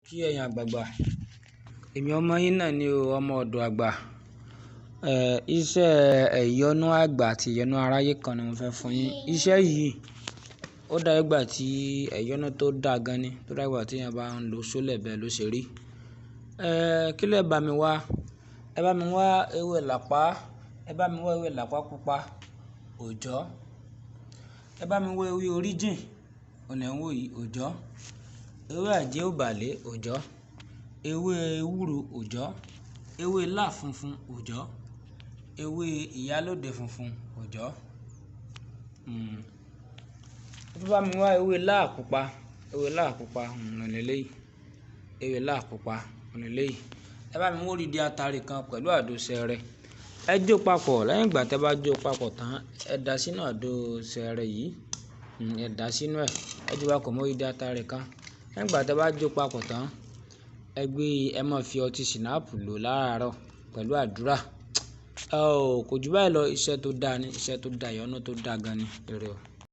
Kí ẹ̀yin àgbààgbà, èmi ọmọ yín náà ni o, ọmọ ọ̀dọ̀ àgbà. Iṣẹ́ ẹ̀yọnú àgbà àti ìyọnú aráyé kan ni mo fẹ́ fún yín. Iṣẹ́ yìí ó dá ìgbà tí ẹ̀yọnú tó dá gan ni, tó dá ìgbà tí èèyàn bá ń lo sólẹ̀ bẹ́ẹ̀ ló ṣe rí. Kí lẹ bá mi wá? Ẹ bá mi wá ewé làpá, ẹ bá mi wá ewé làpá pupa, òjọ́. Ẹ bá mi wá ewé oríjìn, òun lẹ̀ ń wò yìí, òjọ́. Ewé àjẹ́ òbàlé, òjọ́. Ewé ewúro, òjọ́. Ewé ilá funfun, òjọ́. Ewé ìyálóde funfun, òjọ́. Ẹ bá mi wá ewé ilá pupa, ewé ilá pupa, òun leleyìí. Ewé ilá pupa, òun leleyìí. Ẹ bá mi wá odidi atare kan pẹ̀lú àdó ṣẹrẹ. Ẹ jó papọ̀, lẹ́yìn ìgbà tí ẹ bá jó papọ̀ tán, ẹ dà sínú àdó ṣẹrẹ yìí. Ẹ dà sínú ẹ̀. Ẹ jó papọ̀ mọ́ odidi atare kan. Lẹ́yìn ìgbà tí ẹ bá jó papọ̀ tán, ẹ gbé, ẹ máa fi ọtí ṣìnáàpù lò láàárọ̀ pẹ̀lú àdúrà. Ẹ ò, kò ju báyìí lọ, iṣẹ́ tó dáa ni, iṣẹ́ tó da, ìyọnu tó dá gan ni. Ire o.